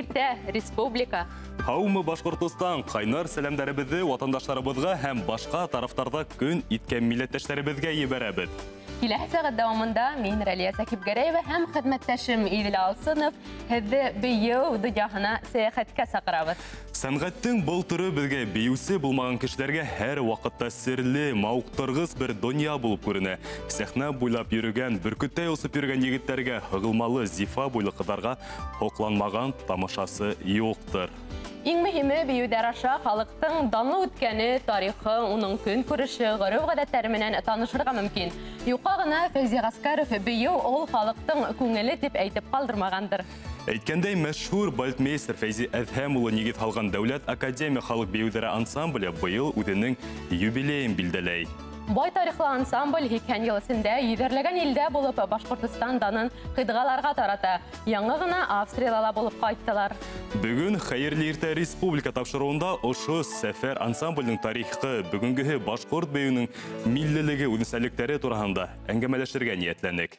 иртә, республика! Һаумы, Башҡортостан! Ҡайнар сәләмдәребеҙҙе ватандаштарыбыҙға һәм башҡа тарафтарҙа көн иткән милләттәштәребеҙгә ебәрәбеҙ. Киләһе сәғәт дауамында мин, Рәлиә Сәхипгәрәева, һәм хеҙмәттәшем Иҙел Алсынов һеҙҙе бейеү донъяһына сәйәхәткә саҡырабыҙ. Сәнғәттең был төрө беҙгә, бейеүсе булмаған кешеләргә, һәр ваҡытта серле, мауыҡтырғыс бер донъя булып күренә. Сәхнә буйлап йөрөгән, бөркөттәй осоп йөрөгән егеттәргә, һығылмалы зифа буйлы ҡыҙҙарға һоҡланмаған тамашасы юҡтыр. Иң мөһиме, бейеүҙәр аша халыҡтың данлы үткәне, тарихы, уның көнкүреше, ғөрөф-ғәҙәттәре менән танышырға мөмкин. Юҡҡа ғына Фәйзи Ғәскәров «бейеү ул халыҡтың күңеле» тип әйтеп ҡалдырмағандыр. Әйткәндәй, мәшһүр балетмейстер Фәйзи Әҙһәм улы нигеҙ һалған Дәүләт академия халыҡ бейеүҙәре ансамбле быйыл үҙенең юбилейын билдәләй. Бай тарихлы ансамбль 80 йыл эсендә йөҙәрләгән илдә булып, Башҡортостан данын ҡитғаларға тарата. Яңы ғына Австрияла ла булып ҡайттылар. Бөгөн «Хәйерле иртә, республика» тапшырыуында ошо сәфәр, ансамблдең тарихы, бөгөнгөһө, башҡорт бейеүенең миллилеге үҙенсәлектәре тураһында әңгәмәләшергә ниәтләнек.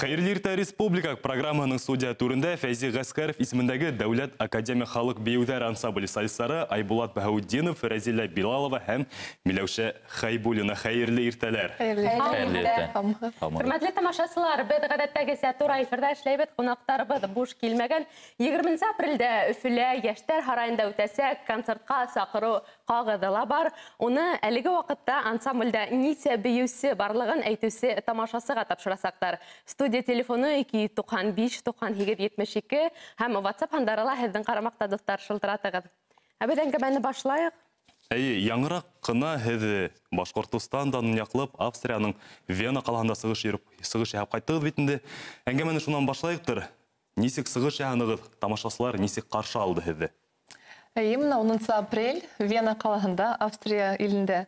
Хәйерле иртә, республика программаһының студия түрендә Фәйзи Ғәскәров исемендәге Дәүләт академия халыҡ бейеүҙәре ансамбле солисттары Айбулат Баһаутдинов, Рәзилә Билалова һәм Миләүшә Хәйбуллина. Хәйерле иртәләр. Хәйерле иртә. Хөрмәтле тамашасылар, беҙ ғәҙәттәгесә тура эфирҙа эшләйбеҙ, ҡунаҡтарыбыҙ буш килмәгән. 20 апрелдә Өфөлә Йәштәр һарайында үтәсәк концертҡа саҡырыу ҡағыҙы ла бар. Уны әлеге ваҡытта ансамблдә нисә бейеүсе барлығын әйтеүсе тамашасыға тапшырасаҡтар. Студия телефоны 295 98 72 һәм WhatsApp һандары ла һеҙҙең ҡарамаҡта, дуҫтар, шылтыратығыҙ. Ә беҙ әңгәмәне башлайыҡ. Әйе, яңыраҡ ҡына һеҙ Башҡортостан данын яҡлап Австрияның Вена ҡалаһында сығыш йөрөп, сығыш яһап ҡайттығыҙ бит инде. Әңгәмәне шунан башлайыҡтыр. Нисек сығыш яһанығыҙ, тамашасылар нисек ҡаршы алды һеҙҙе? Әйе, бына 10 апрель Вена ҡалаһында, Австрия илендә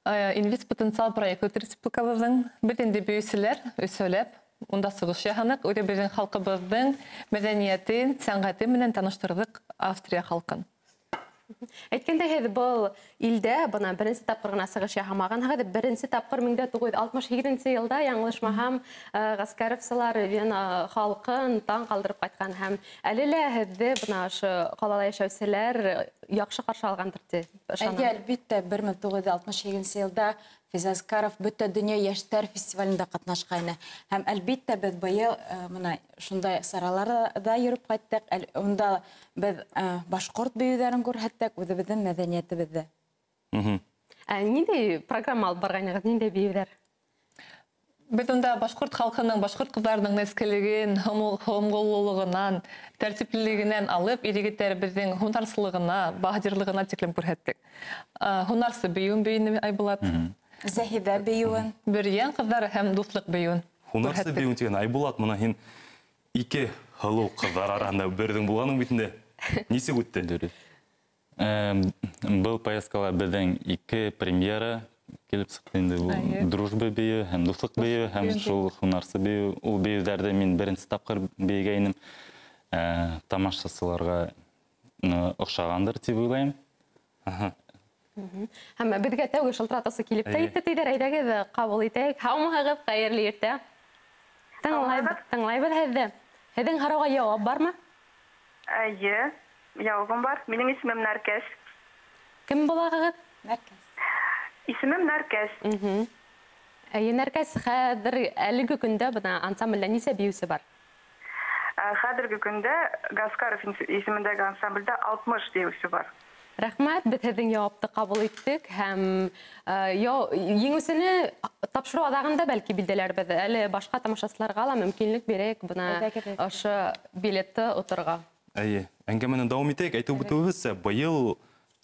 Инвест потенциал проекты республикабыҙҙың. Беҙ инде бейеүселәр өсәүләп унда сығыш яһаныҡ, үҙебеҙҙең халҡыбыҙҙың мәҙәниәтен, сәнғәте менән таныштырҙыҡ Австрия халҡын. Әйткәндәй, һеҙ был илдә бына беренсе тапҡыр ғына сығыш яһамағанһығыҙ, беренсе тапҡыр 1968 йылда, яңылышмаһам, ғәскәровсылар Вена халҡын таң ҡалдырып ҡайтҡан һәм әле лә һеҙҙе бына ошо ҡалала йәшәүселәр яҡшы ҡаршы алғандыр тип ышанам. Әйе, әлбиттә, 1968 йылда Фәйзи Ғәскәров Бөтә донъя йәштәр фестивалендә ҡатнашҡайны. Һәм әлбиттә беҙ быйыл бына шундай сараларҙа йөрөп ҡайттыҡ. Унда беҙ башҡорт бейеүҙәрен күрһәттек, үҙебеҙҙең мәҙәниәтебеҙҙе. Ә ниндәй программа алып барғайнығыҙ, ниндәй бейеүҙәр? Беҙ унда башҡорт халҡының, башҡорт ҡыҙҙарының нескәлеген, һомғоллолоғонан, тәртиплелегенән алып, ир-егеттәребеҙҙең һунарсылығына, баһадирлығына тиклем күрһәттек. Һунарсы бейеүен бейене Айбулат. Зәһиҙә бейеүен. Бөрйән ҡыҙҙары һәм дуҫлыҡ бейеүен Һунарсы күрһәттек. бейеүен тигән Айбулат, бына һин ике һылыу ҡыҙҙар араһында берҙең булғаның бит инде. Нисек үтте? Дөрөҫ. Был поездкала беҙҙең ике премьера килеп сыҡты инде. Ул дружба бейеү һәм дуҫлыҡ бейеү һәм Дуҫлыҡ шул һунарсы бейеү. Ул бейеүҙәрҙе мин беренсе тапҡыр бейегәйнем. Тамашасыларға оҡшағандыр тип уйлайым. Һәм беҙгә тәүге шылтыратыусы килеп тә етте тиҙәр. Әйҙәгеҙ, ҡабул итәйек. Һаумыһығыҙ, хәйерле иртә. Тыңлайбыҙ, тыңлайбыҙ һеҙҙе. Һеҙҙең һорауға яуап бармы? Эйе, яуабым бар. Минең исемем Нәркәс. Кем булағығыҙ? Нәркәс. Исемем Нәркәс. Эйе, Нәркәс, хәҙер әлеге көндә бына ансамблдә нисә бейеүсе бар? Хәҙерге көндә Гаскаров исемендәге ансамблдә 60 бейеүсе бар. Рәхмәт, беҙ һеҙҙең яуапты ҡабул иттек һәм еңеүсене тапшырыу аҙағында бәлки билдәләрбеҙ. Әле башҡа тамашасыларға ла мөмкинлек бирәйек бына Әйҙәгеҙ. ошо билетты оторға. Эйе, әңгәмәне дауам итәйек. Әйтеп үтеүебеҙсә, быйыл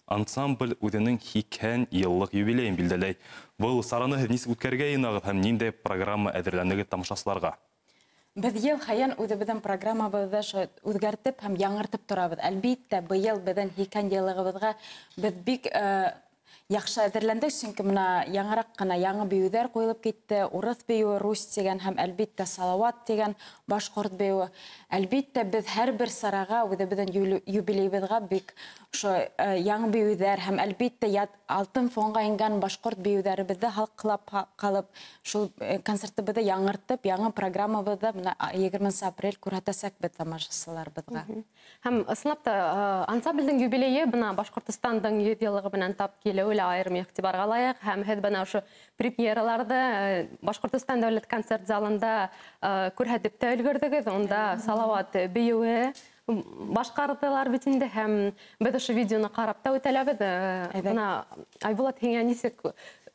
ансамбль үҙенең 80 йыллыҡ юбилейын билдәләй. Был сараны һеҙ нисек үткәрергә йыйынағыҙ һәм ниндәй программа әҙерләнегеҙ тамашасыларға? Беҙ йыл һайын үҙебеҙҙең программабыҙҙы шулай үҙгәртеп һәм яңыртып торабыҙ. Әлбиттә, быйыл беҙҙең 80 йыллығыбыҙға беҙ бик Яҡшы әҙерләндек, сөнки мына яңыраҡ ҡына яңы бейеүҙәр ҡуйылып китте. Урыҫ бейеүе, Русь тигән һәм әлбиттә Салауат тигән башҡорт бейеүе. Әлбиттә беҙ һәр бер сараға үҙебеҙҙең юбилейыбыҙға бик ошо яңы бейеүҙәр һәм әлбиттә алтын фонға ингән башҡорт бейеүҙәребеҙҙе һаҡлап ҡалып, шул концертыбыҙҙы яңыртып, яңы программабыҙҙы мына 20 апрель күрһәтәсәкбеҙ тамашасыларыбыҙға. Һәм ысынлап та ансамблдең юбилейы бына Башҡортостандың 100 йыллығы менән тап килеүе лә айырым иғтибарға лайыҡ. Һәм һеҙ бына ошо премьераларҙы Башҡортостан дәүләт концерт залында күрһәтеп тә өлгөрҙөгөҙ. Унда Салауат бейеүе башҡарҙылар бит инде, һәм беҙ ошо видеоны ҡарап та үтәләбеҙ. Бына Айбулат, һиңә нисек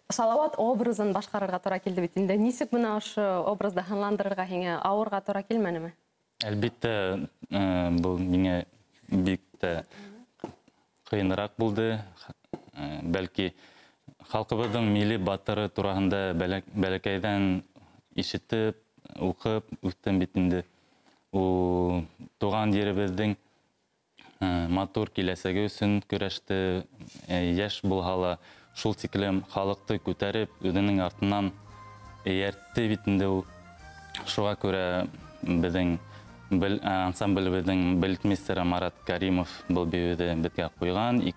Салауат образын башҡарырға тура килде бит инде? Нисек бына ошо образды һынландырырға һиңә ауырға тура килмәнеме? Әлбиттә, был миңә бик тә ҡыйыныраҡ булды. Бәлки халҡыбыҙҙың милли батыры тураһында бәләкәйҙән ишетеп, уҡып үҫтем бит инде. Ул туған еребеҙҙең матур киләсәге өсөн көрәште, йәш булһа ла шул тиклем халыҡты күтәреп, үҙенең артынан эйәртте бит инде ул. Шуға күрә беҙҙең ансамблебеҙҙең балетмейстеры Марат Каримов был бейеүҙе беҙгә ҡуйған.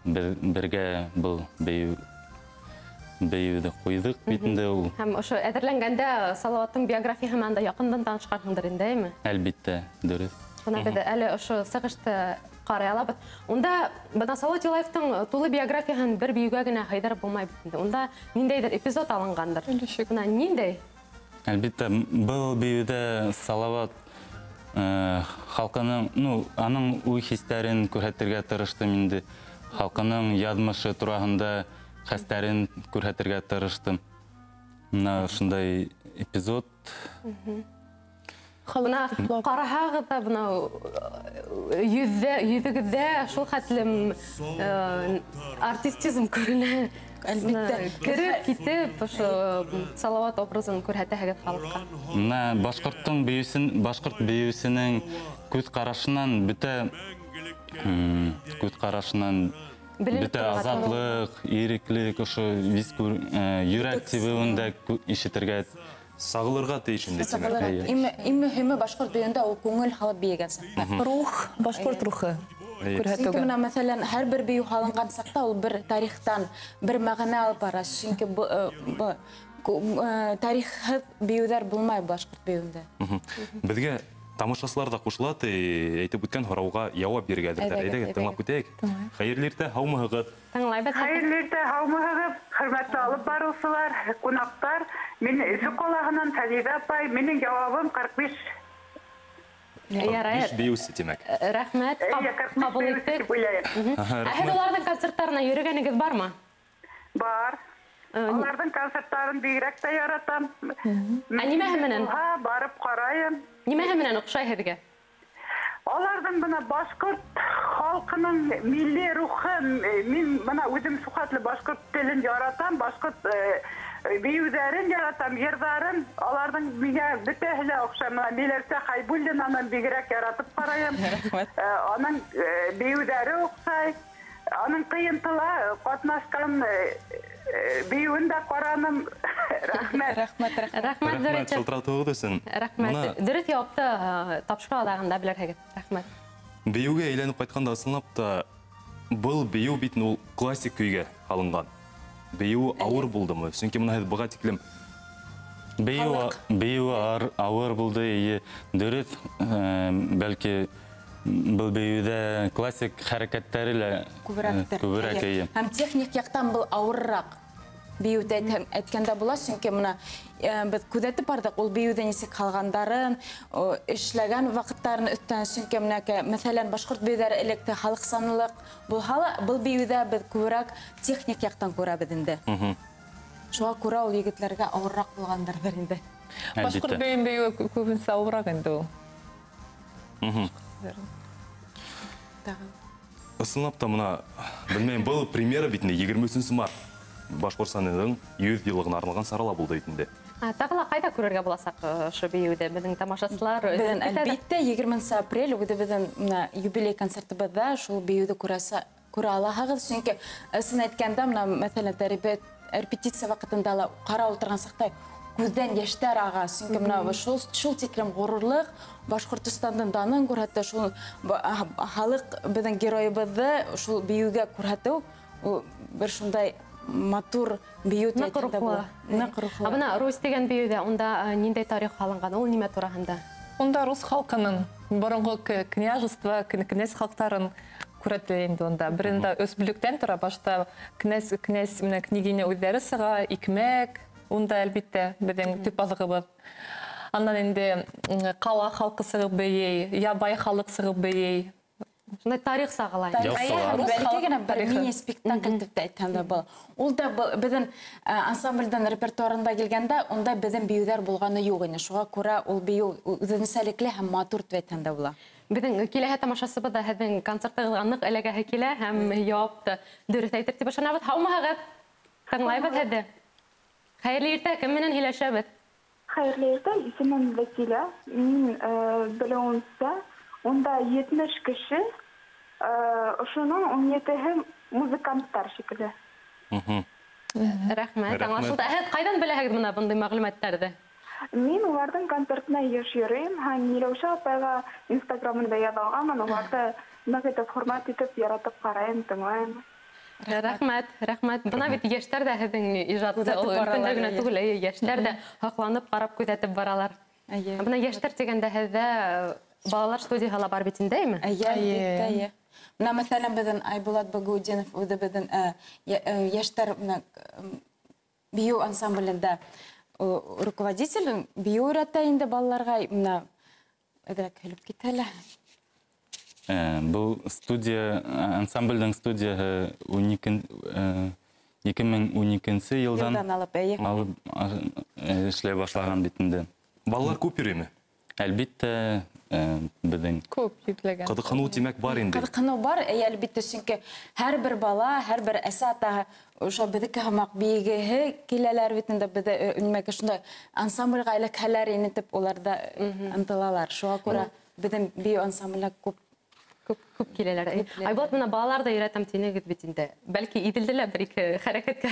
Беҙ бергә был бейеүҙе ҡуйҙыҡ бит инде ул. Һәм ошо әҙерләнгәндә Салауаттың биографияһы менән дә яҡындан танышҡанһыңдыр инде, әйме? Әлбиттә, дөрөҫ. Бына беҙ әле ошо сығышты ҡарай алабыҙ. Унда бына Салауат Юлаевтың тулы биографияһын бер бейеүгә генә һыйҙырып булмай бит инде. Унда ниндәйҙер эпизод алынғандыр. Бына ниндәй? Әлбиттә, был бейеүҙә Салауат халҡының, ну, аның уй-хистәрен күрһәтергә тырыштым инде. Халҡының яҙмышы тураһында хәстәрен күрһәтергә тырыштым. Мына шундай эпизод. Бына ҡараһағыҙ ҙа, бына йөҙөгөҙҙә шул хәтлем артистизм күренә. Әлбиттә. Кереп китеп, ошо Салауат образын күрһәтәһегеҙ халыҡҡа. Мына башҡорт бейеүсенең күҙ ҡарашынан бөтә бөтә азатлыҡ, иреклек, ошо йөрәк тибеүен дә ишетергә, сағылырға тейеш инде. Иң мөһиме башҡорт бейеүендә ул күңел һалып бейегән саҡта. Рух, башҡорт рухы. Сөнки бына, мәҫәлән, һәр бер бейеү һалынған саҡта ул бер тарихтан бер мәғәнә алып бара. Сөнки тарихһыҙ бейеүҙәр булмай башҡорт бейеүендә. Беҙгә тамашасылар ҙа ҡушыла, әйтеп үткән һорауға яуап бирергә әҙерҙәр. Әйҙәгеҙ, тыңлап үтәйек. Хәйерле иртә, һаумыһығыҙ? Тыңлайбыҙ. Хәйерле иртә, һаумыһығыҙ, хөрмәтле алып барыусылар, ҡунаҡтар. Мин Өфө ҡалаһынан Фәҙиҙә апай, минең яуабым 45. Ярай. Бейеүсе, тимәк. Рәхмәт, ҡабул иттек. Ә һеҙ уларҙың концерттарына йөрөгәнегеҙ бармы? Бар. Уларҙың концерттарын бигерәк тә яратам. Ә нимәһе менән? Барып ҡарайым. Нимәһе менән оҡшай һеҙгә? Уларҙың бына башҡорт халҡының милли рухы, мин бына үҙем шул башҡорт телен яратам, башҡорт бейеүҙәрен яратам, йырҙарын, аларҙың миңә бөтәһе лә оҡшай. Мына Миләүсә Хәйбуллинаны бигерәк яратып ҡарайым. Аның бейеүҙәре оҡшай. Аның ҡыйынтыла ҡатнашҡан бейеүен дә ҡараным. Рәхмәт. Рәхмәт, рәхмәт. Рәхмәт, рәхмәт, шылтыратыуығыҙ өсөн. Рәхмәт. Дөрөҫ яуапты тапшырыу аҙағында белерһегеҙ. Рәхмәт. Бейеүгә әйләнеп ҡайтҡанда, ысынлап та, был бейеү бит ул классик көйгә һалынған. Бейеү ауыр булдымы? Сөнки бына һеҙ быға тиклем бейеү ауыр булды. Дөрөҫ, бәлки был бейеүҙә классик хәрәкәттәре лә күберәк. Һәм техник яҡтан был ауырыраҡ бейеүҙе әйткәндә була, сөнки бына беҙ күҙәтеп барҙыҡ ул бейеүҙә нисек һалғандарын, эшләгән ваҡыттарын өҫтән, сөнки бына, мәҫәлән, башҡорт бейеүҙәре элек тә халыҡсанлыҡ булһа ла, был бейеүҙә беҙ күберәк техник яҡтан күрәбеҙ инде. Шуға күрә ул егетләргә ауырыраҡ булғандырҙыр инде. Башҡорт бейеүен бейеүе күбенсә ауырыраҡ инде ул. Ысынлап та мына, белмәйем, был премьера бит инде 23 март Башҡортостандың 100 йыллығына арналған сарала булды бит инде. Тағы ла ҡайҙа күрергә буласаҡ ошо бейеүҙе беҙҙең тамашасылар? Беҙҙең әлбиттә 20 апрель үҙебеҙҙең мына юбилей концертыбыҙҙа шул бейеүҙе күрә алаһығыҙ. Сөнки ысын әйткәндә, мына мәҫәлән, репетиция ваҡытында ла ҡарап ултырған саҡта күҙҙән йәштәр аға. Сөнки мына шул тиклем ғорурлыҡ Башҡортостандың данын күрһәтә, шул халыҡ беҙҙең геройыбыҙҙы шул бейеүгә күрһәтеү, ул бер шундай матур бейеү тип әйтһәм дә була. Ныҡ рухлы. Ә бына Русь тигән бейеүҙә унда ниндәй тарих һалынған, ул нимә тураһында? Унда рус халҡының боронғо княжество, князь халҡтарын күрһәтелә инде унда. Берендә өс бүлектән тора, башта князь, князь менән княгиня үҙҙәре сыға, икмәк, унда әлбиттә беҙҙең төп аҙығыбыҙ. Аннан инде ҡала халҡы сығып бейей, ябай халыҡ сығып бейей. Шундай тарих сағыла. Бәләкәй генә бер мини-спектакль тип тә әйтһәм дә була. Ул да беҙҙең ансамблдең репертуарында килгәндә, унда беҙҙең бейеүҙәр булғаны юҡ ине. Шуға күрә ул бейеү үҙенсәлекле һәм матур тип әйтһәм дә була. Беҙҙең киләһе тамашасыбыҙ ҙа һеҙҙең концертығыҙға ныҡ эләгәһе килә һәм яуапты дөрөҫ әйтер тип ышанабыҙ. Һаумыһығыҙ? Тыңлайбыҙ һеҙҙе. Хәйерле иртә, кем менән һөйләшәбеҙ? Хәйерле иртә, исемем Вәсилә. Мин белеүемсә, унда 70 кеше, ошоноң 17-һе музыканттар шикелле. Рәхмәт, аңлашылды. Һеҙ ҡайҙан беләһегеҙ бына бындай мәғлүмәттәрҙе? Мин уларҙың концертына йыш йөрөйөм һәм Миләүшә апайға Инстаграмында яҙылғанмын, уларҙы ныҡ итеп хөрмәт итеп, яратып ҡарайым, тыңлайым. Рәхмәт, рәхмәт. Бына бит йәштәр ҙә һеҙҙең ижадты, ул өлкәндәр генә түгел, эйе, йәштәр ҙә һоҡланып ҡарап күҙәтеп баралар. Бына йәштәр тигәндә һеҙҙә балалар студияһы ла бар бит инде, әйме? Эйе, әлбиттә, эйе. Бына мәҫәлән, беҙҙең Айбулат Багаутдинов үҙе беҙҙең йәштәр бейеү ансамблендә руководитель бейеү өйрәтә инде балаларға. Бына әҙерәк һөйләп китә әле. Был студия, ансамблдең студияһы 2012 йылдан алып, эйе. Алып эшләй башлаған бит инде. Балалар күп йөрөймө? Әлбиттә, беҙҙең күп йөкләгән. Ҡыҙыҡһыныу тимәк бар инде. Ҡыҙыҡһыныу бар, эйе, әлбиттә, сөнки һәр бер бала, һәр бер әсә атаһы ошо беҙҙеке һымаҡ бейегеһе киләләр бит инде, беҙҙе нимәгә шундай ансамблгә эләкһәләр ине тип улар да ынтылалар. Шуға күрә беҙҙең бейеү ансамбленә күп Күп киләләр. Айбулат, бына балалар да өйрәтәм тинегеҙ бит инде. Бәлки Иҙелде лә бер ике хәрәкәткә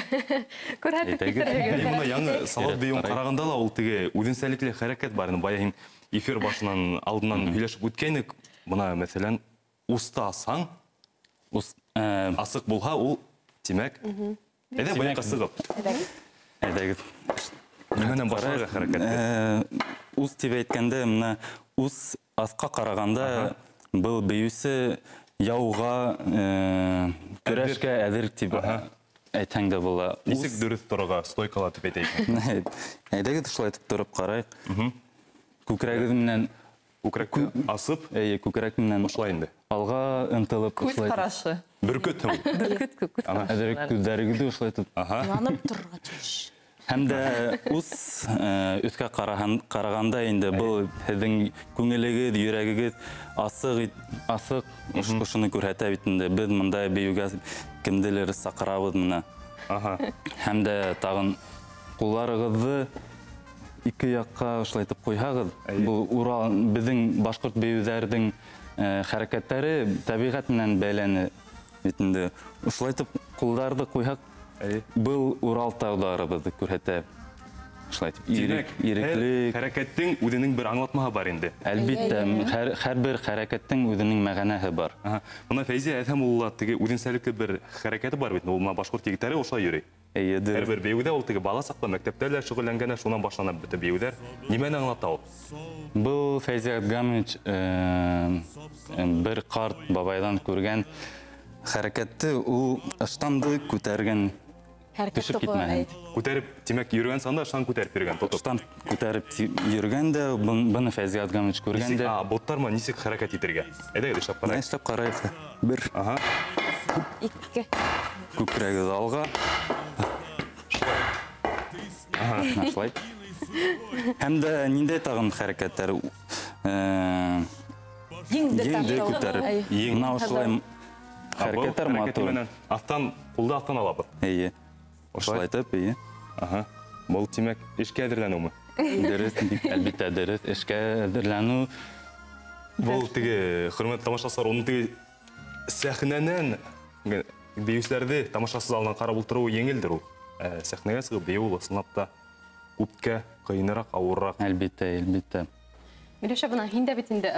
күрһәтеп китерһегеҙ. Мин бына яңы Салауат бейеүен ҡарағанда ла ул теге үҙенсәлекле хәрәкәт бар. Бая һин эфир башынан алдынан һөйләшеп үткәйнек. Бына мәҫәлән, уста асһаң, асыҡ булһа, ул тимәк, әйҙә бая ҡысығып. Әйҙәгеҙ. Нимәнән башларға хәрәкәтте? Ус тип әйткәндә, бына ус аҫҡа ҡарағанда был бейеүсе яуға, көрәшкә әҙер тип әйтһәң дә була. Нисек дөрөҫ торорға, стойкала тип әйтәйек? Әйҙәгеҙ шулай итеп тороп ҡарайыҡ. Күкрәгеҙ менән Күкрәк асып, эйе, күкрәк менән ошолай инде. Алға ынтылып Күҙ ошолай итеп. ҡарашы. Бөркөт һәм. Бөркөт күҙ ҡарашы. Әҙерәк күҙҙәрегеҙҙе ошолай итеп. Янып торорға тейеш. Һәм дә ус өҫкә ҡарағанда инде был һеҙҙең күңелегеҙ, йөрәгегеҙ асыҡ ошоно күрһәтә бит инде. Беҙ мында бейеүгә кемделер саҡырабыҙ мына. Һәм дә тағын ҡулларығыҙҙы ике яҡҡа ошолай итеп ҡуйһағыҙ, был Урал, беҙҙең башҡорт бейеүҙәрҙең хәрәкәттәре тәбиғәт менән бәйләнә бит инде. Ошолай итеп ҡулдарҙы ҡуйһаҡ, был Урал тауҙарыбыҙҙы күрһәтә. Шулай итеп, Тимәк, иреклек. һәр хәрәкәттең үҙенең бер аңлатмаһы бар инде. Әлбиттә, һәр бер хәрәкәттең үҙенең мәғәнәһе бар. Бына Фәйзиә Әҙһәм улы теге үҙенсәлекле бер хәрәкәте бар бит. Ул бына башҡорт егеттәре ошолай йөрөй. Эйе, дөрөҫ. Һәр бер бейеүҙә ул теге бала саҡта мәктәптә лә шөғөлләнгәндә шунан башлана бөтә бейеүҙәр. Нимәне аңлата ул? Был Фәйзи Әдгамович бер ҡарт бабайҙан күргән хәрәкәтте ул ыштанды күтәргән. Хәрәкәт Төшөп туҡылған, китмәһен. әй. Күтәреп, тимәк, йөрөгән санда ыштан күтәреп йөрөгән, тотоп. Ыштан күтәреп йөрөгән дә, быны Фәйзи Әдгамович күргән Нисек, дә. боттармы нисек хәрәкәт итергә? Әйҙәгеҙ, эшләп ҡарайыҡ. Эшләп ҡарайыҡ. Бер. Ике. Күкрәгеҙ алға. Шулай. Һәм дә ниндәй тағын хәрәкәттәр? Еңде Еңде тартыу. күтәреп. Әй. Мына ошолай хәрәкәттәр Был матур. хәрәкәте менән аҫтан, ҡулды аҫтан алабыҙ. Эйе. Ошолай итеп, эйе. Был, тимәк, эшкә әҙерләнеүме? Дөрөҫ, әлбиттә, дөрөҫ, эшкә әҙерләнеү. Был теге, хөрмәтле тамашасылар, уның теге сәхнәнән Бейеүселәрҙе тамашасы залынан ҡарап ултырыуы еңелдер ул. Сәхнәгә сығып бейеү ул ысынлап та күпкә ҡыйыныраҡ, ауырыраҡ. Әлбиттә, әлбиттә. Миләүшә, бына һин дә бит инде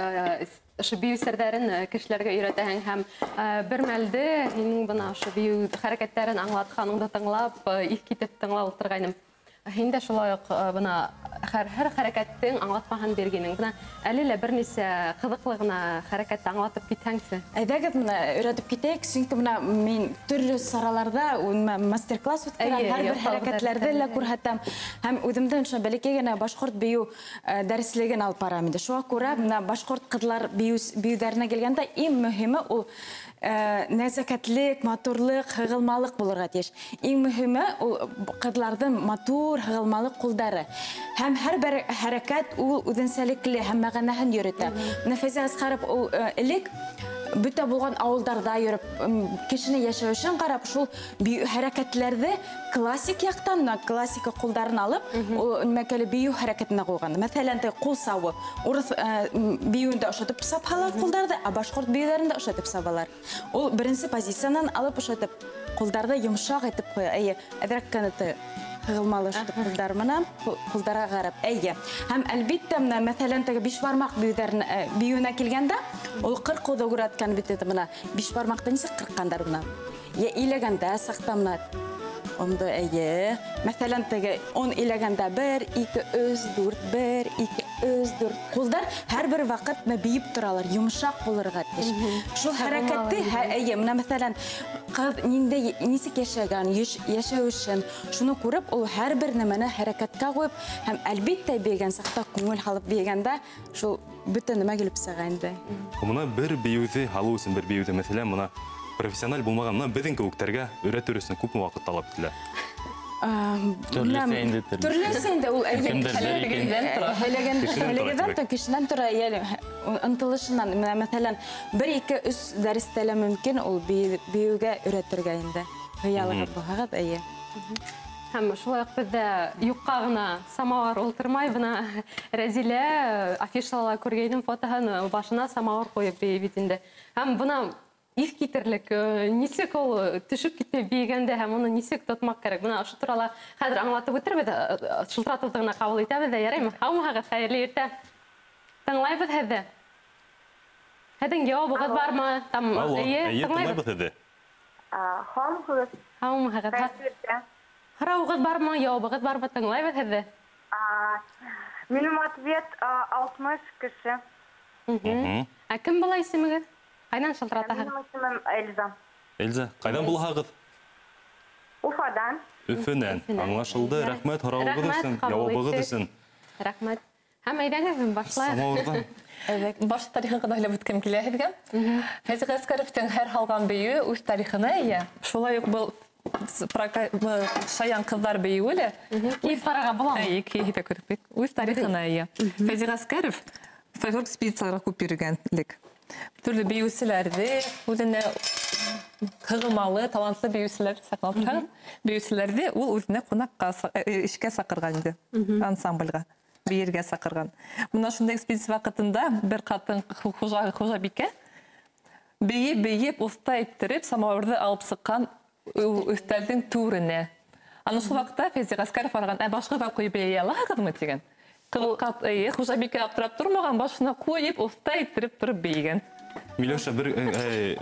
ошо бейеү серҙәрен кешеләргә өйрәтәһең һәм бер мәлде һинең бына ошо бейеү хәрәкәттәрен аңлатҡаныңды тыңлап, иҫ китеп тыңлап ултырғайным. Һин дә шулай уҡ бына һәр хәрәкәттең аңлатмаһын биргәнең. Бына әле лә бер нисә ҡыҙыҡлы ғына хәрәкәтте аңлатып китһәңсе. Әйҙәгеҙ, бына өйрәтеп китәйек, сөнки бына мин төрлө сараларҙа мастер-класс үткәрәм, һәр бер хәрәкәтләрҙе лә күрһәтәм. Һәм үҙемдән шуны бәләкәй генә башҡорт бейеү дәреслеген алып барам инде. Шуға күрә бына башҡорт ҡыҙлар бейеүҙәренә килгәндә иң мөһиме ул нәзәкәтлек, матурлыҡ, һығылмалыҡ булырға тейеш. Иң мөһиме ул ҡыҙларҙың матур, һығылмалы ҡулдары. Һәм һәр бер хәрәкәт ул үҙенсәлекле һәм мәғәнәһен йөрөтә. Менә Фәйзи Әсҡәров ул элек бөтә булған ауылдарҙа йөрөп, кешене йәшәү өсөн ҡарап, шул хәрәкәтләрҙе классик яҡтан, классика ҡулдарын алып, ул нимәкәле бейеү хәрәкәтенә ҡуйған. Мәҫәлән, ҡул сабы. Урыҫ бейеүендә ошатып сапһалар ҡулдарҙы, ә башҡорт бейеүҙәрендә ошатып сабалар. Ул беренсе позициянан алып ошатып ҡулдарҙы йомшаҡ итеп ҡуя. Эйе, әҙерәк кенә һығылмалы ошатып ҡулдар менән ҡулдарға ҡарап. Эйе. Һәм әлбиттә, менә мәҫәлән, теге биш бармаҡ бейеүенә килгәндә, ул ҡырҡыуҙы күрһәткән бит инде бына. Биш бармаҡты нисек ҡырҡҡандар бына. Йә иләгәндә саҡта бына онды, эйе. Мәҫәлән, теге он иләгәндә 1, 2, 3, 4, 1, 2, 3, 4. Ҡулдар һәр бер ваҡыт бейеп торалар, йомшаҡ булырға тейеш. Шул хәрәкәтте, эйе, менә мәҫәлән, ҡыҙ ниндәй, нисек йәшәгән, йәшәү өсөн, шуны күреп, ул һәр бер нәмәне хәрәкәткә ҡуйып, һәм әлбиттә бейегән саҡта күңел һалып бейегәндә шул бөтә нәмә килеп сыға инде. Бына бер бейеүҙе һалыу өсөн, бер бейеүҙе, мәҫәлән, бына профессиональ булмаған, бына беҙҙең кеүектәргә өйрәтер өсөн күпме ваҡыт талап ителә? Төрлөсә инде, төрлөсә. Төрлөсә инде ул һәләгәндән тора, кешенән тора, йәле ынтылышынан. Менә мәҫәлән, 1, 2, 3 дәрестә лә мөмкин ул бейеүгә өйрәтергә инде. Хыялығыҙ булһағыҙ, эйе. Һәм шулай уҡ беҙҙә юҡҡа ғына самауыр ултырмай, бына Рәзилә афишала күргәйнем фотоһын, башына самауыр ҡуйып бейей бит инде. Һәм бына иҫ китерлек, нисек ул төшөп китмәй бейегәндә һәм уны нисек тотмаҡ кәрәк. Бына ошо турала хәҙер аңлатып үтербеҙ, шылтыратыуҙы ғына ҡабул итәбеҙ ҙә, яраймы? Һаумыһығыҙ, хәйерле иртә. Тыңлайбыҙ һеҙҙе. Һеҙҙең яуабығыҙ бармы? Эйе, тыңлайбыҙ һеҙҙе. Һаумыһығыҙ. Һаумыһығыҙ. Хәйерле иртә. Һорауығыҙ бармы, яуабығыҙ бармы? Тыңлайбыҙ һеҙҙе. Минең ответ 60 кеше. Ә кем була исемегеҙ? Ҡайҙан шылтыратаһығыҙ? Минең исемем Эльза. Эльза, ҡайҙан булаһығыҙ? Уфадан. Өфөнән. Аңлашылды. Рәхмәт һорауығыҙ өсөн, яуабығыҙ өсөн. Рәхмәт. Һәм әйҙәгеҙ, башлайыҡ. Самауырҙан. Баш тарихын ғына һөйләп үткем килә һеҙгә. Фәйзи Ғәскәровтың һәр һалған бейеүе үҙ тарихына эйә. Шулай уҡ был шаян ҡыҙҙар бейеүе лә. Кейеп ҡарарға буламы? Эйе, кейеп тә күреп. Үҙ тарихына эйә. Фәйзи Ғәскәров фольклор экспедицияларға күп йөрөгән элек. Төрлө бейеүселәрҙе, үҙенә һығылмалы, талантлы бейеүселәр саҡлап торған. Бейеүселәрҙе ул үҙенә ҡунаҡҡа эшкә саҡырған инде, ансамбльға, бейергә саҡырған. Бына шундай экспедиция ваҡытында бер ҡатын хужабикә бейеп-бейеп, оҫта иттереп, самауырҙы алып сыҡҡан өҫтәлдең түренә. Ана шул ваҡытта Фәйзи Ғәскәров барған, ә башығыҙға ҡуйып бейей алаһығыҙмы тигән. Хужабикә аптырап тормаған, башына ҡуйып, оҫта иттереп тороп бейегән. Миләүшә,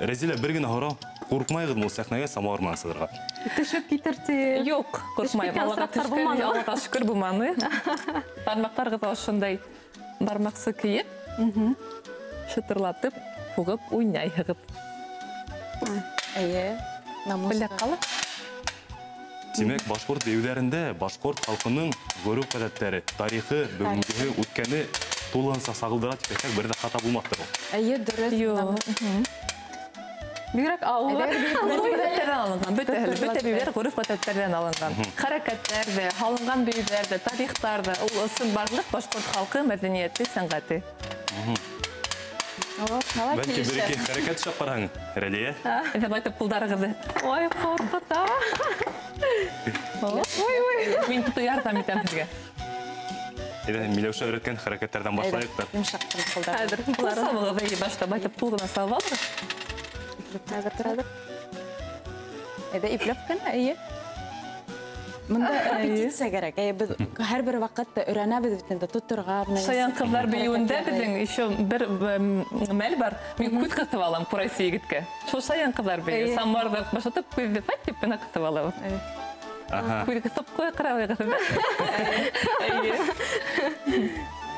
Рәзилә, бер генә һорау. Ҡурҡмайығыҙмы ул сәхнәгә самауыр менән сығырға? Төшөп китер тип. Юҡ, ҡурҡмайым. Төшөп киткән Аллаға осраҡтар шөкөр, булманы. Аллаға шөкөр булманы. Бармаҡтарығыҙ ошондай бармаҡсы кейеп, шытырлатып, һуғып уйнайһығыҙ. Эйе, намус. Белә ҡала. Тимәк, башҡорт бейеүҙәрендә башҡорт халҡының ғөрөф-ғәҙәттәре, тарихы, бөгөнгөһө, үткәне тулыһынса сағылдыра тип әйтһәк, бер ҙә хата булмаҫтыр ул. Эйе, дөрөҫ. Юҡ. Бигерәк ауыр. Ғөрөф-ғәҙәттәрҙән алынған. Бөтә бейеүҙәр ғөрөф-ғәҙәттәрҙән алынған. Хәрәкәттәр ҙә, һалынған бейеүҙәр ҙә, тарихтар ҙа, ул ысынбарлыҡ башҡорт халҡы мәҙәниәте, сәнғәте. Бәлки бер ике хәрәкәт эшләп ҡараһаң, Рәлиә? Әйҙә, былай итеп ҡулдарығыҙҙы. Ой, ҡурҡыта. Ой, ой. Мин тотоп ярҙам итәм һеҙгә. Әйҙә, Миләүшә өйрәткән хәрәкәттәрҙән башлайыҡ та. Йомшаҡ ҡулдар. Хәҙер Ҡул сабығыҙ, әйе, башта былай итеп ҡул ғына салып алығыҙ. Хәҙер, хәҙер. Әйҙә ипләп кенә, эйе. Мында репетиция кәрәк. Әйе, беҙ һәр бер ваҡытта өйрәнәбеҙ бит инде тоторға. Шаян ҡыҙҙар бейеүендә беҙҙең еще бер мәл бар. Мин күҙ ҡыҫып алам ҡурайсы егеткә. Шул шаян ҡыҙҙар бейеү. Самарҙы башлатып күҙҙе пәт тип бына ҡыҫып алабыҙ. Күҙ ҡыҫып ҡуя ҡарабыҙ. Эйе.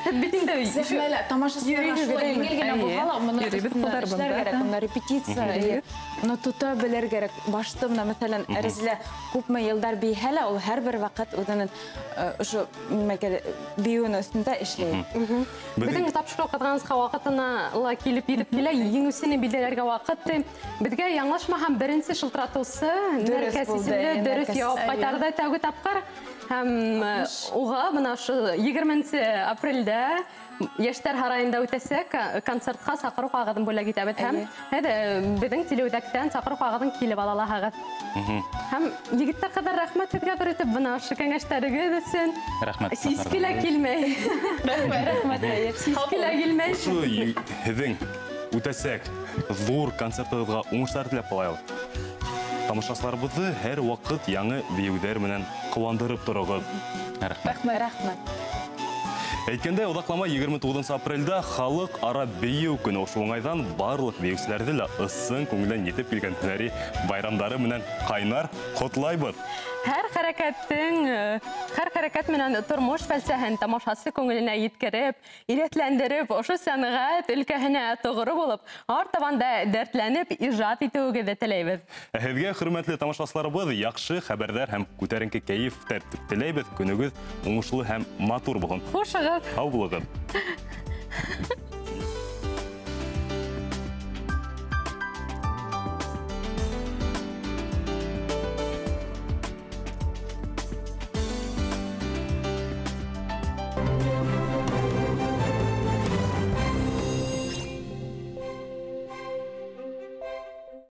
Бит инде сәхнәлә тамашасыларға шулай еңел генә булһа ла, моны эшләр кәрәк, моны репетиция, моны тота белер кәрәк. Башта мына, мәҫәлән, Рәзилә күпме йылдар бейһә лә, ул һәр бер ваҡыт үҙенең ошо бейеүенең өҫтөндә эшләй. Беҙҙең тапшырыу ҡыҙғанысҡа ваҡытына ла килеп етеп килә, еңеүсене билдәләргә ваҡыт. Беҙгә яңылышмаһам, беренсе шылтыратыусы Нәркәс исемле дөрөҫ яуап ҡайтарҙы тәүге тапҡыр. Һәм уға бына ошо 20 апрелдә Йәштәр һарайында үтәсәк концертҡа саҡырыу ҡағыҙын бүләк итәбеҙ. Һәм беҙҙең телеүҙәктән саҡырыу ҡағыҙын килеп ала алаһығыҙ. Һәм егеттәр, ҡыҙҙар, рәхмәт һеҙгә ҙур итеп бына ошо кәңәштәрегеҙ өсөн. Рәхмәт. Сиске лә килмәй. Рәхмәт. Сиске лә килмәй. Ошо һеҙҙең үтәсәк ҙур концертығыҙға уңыштар теләп ҡалайыҡ. Тамашасыларыбыҙҙы һәр ваҡыт яңы бейеүҙәр менән ҡыуандырып тороғоҙ. Рәхмәт. Рәхмәт. Әйткәндәй, оҙаҡламай 29 апрелдә халыҡ ара бейеү көнө. Ошо уңайҙан барлыҡ бейеүселәрҙе лә ысын күңелдән етеп килгән һөнәри байрамдары менән ҡайнар ҡотлайбыҙ. Һәр хәрәкәт менән тормош фәлсәфәһен тамашасы күңеленә еткереп, ирәтләндереп, ошо сәнғәт өлкәһенә тоғро булып, артабан да дәртләнеп ижад итеүегеҙҙе теләйбеҙ. Ә һеҙгә, хөрмәтле тамашасыларыбыҙ, яҡшы хәбәрҙәр һәм күтәренке кәйеф теләйбеҙ. Көнөгөҙ уңышлы һәм матур булһын. Хушығыҙ. Һау булығыҙ.